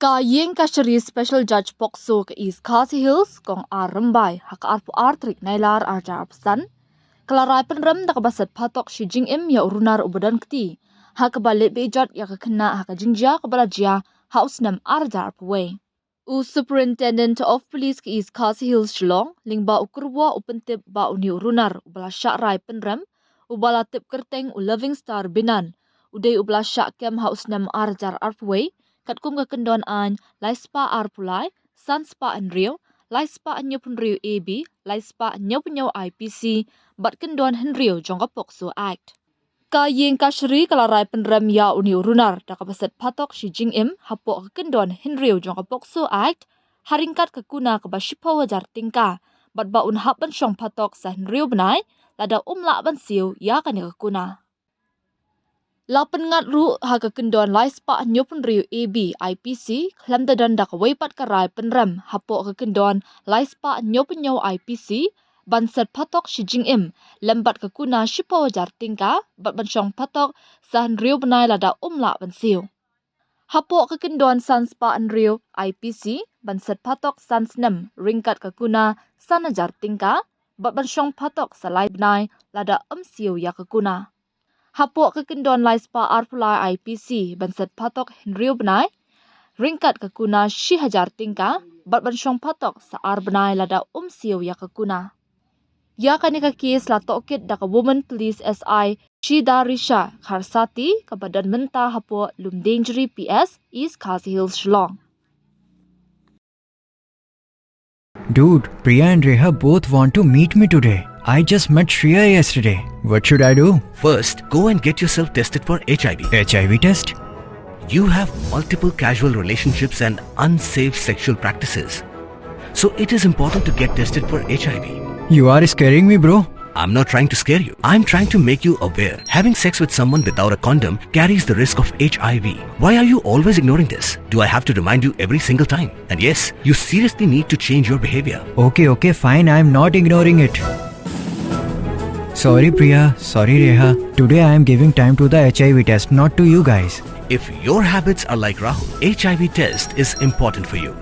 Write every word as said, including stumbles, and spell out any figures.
Ka Iingkashari Special Judge POCSO ka East Khasi Hills, Kong R Rymbai, ha ka arphew ar tarik Nailar arhajar arphew san, ka la rai pynrem da kaba set phatok shi jingim ïa u runar uba don kti ha kaba leh beh jot ïa ka khynnah ha ka jingjia kaba la jia ha u snem arhajar arphew wei. U Superintendent of Police ka East Khasi Hills Shillong, lyngba u kyrwoh u pyntip ba une u runar uba la shah rai pynrem, uba la tip kyrteng u Loving Star Binan, u dei uba la shah kem ha u snem arhajar arphew wei, katkum ka kyndon aiñ laispah arphew lai, sanspah hynriew, laispah hynñiewphew hynriew A B, laispah hynñiewphew hynñiew I P C, bad kyndon hynriew jong ka POCSO Act. Ka Iingkashari ka la rai pynrem ïa une u runar da kaba set phatok shi jingim hapoh ka kyndon hynriew jong ka POCSO Act, ha ryngkat ka kuna kaba shiphew hajar tyngka, bad ba un hap ban shong phatok sa hynriew bnai lada um lah ban siew ïa kane ka kuna. La pynngat ruh ha ka kyndon laispah hynñiewphew hynriew A B I P C, khlem da don da kawei pat ka rai pynrem hapoh ka kyndon laispah hynñiewphew hynñiew I P C, ban set phatok shi jingim lem bad ka kuna shiphew hajar tyngka, bad ban shong phatok sa hynriew bnai lada um lah ban siew. Hapoh ka kyndon sanspah hynriew I P C, ban set phatok san snem ryngkat ka kuna san hajar tyngka, bad ban shong phatok sa lai bnai lada um siew ïa ka kuna. Hapoh ka kyndon laispah arphew lai I P C, ban set phatok hynriew bnai ryngkat ka kuna shi hajar tyngka, bad ban shong phatok sa ar bnai lada um siew ïa ka kuna. Ïa kane ka case la tohkit da ka Woman Police S I Shidarisha Kharsati, kaba don mynta hapoh Lumdiengjri P S, East Khasi Hills, Shillong. Dude, Priya and Reha both want to meet me today. I just met Shreya yesterday. What should I do? First, go and get yourself tested for H I V. H I V test? You have multiple casual relationships and unsafe sexual practices. So it is important to get tested for H I V. You are scaring me, bro. I'm not trying to scare you. I'm trying to make you aware. Having sex with someone without a condom carries the risk of H I V. Why are you always ignoring this? Do I have to remind you every single time? And yes, you seriously need to change your behavior. Okay, okay, fine. I'm not ignoring it. Sorry, Priya. Sorry, Reha. Today I am giving time to the H I V test, not to you guys. If your habits are like Rahul, H I V test is important for you.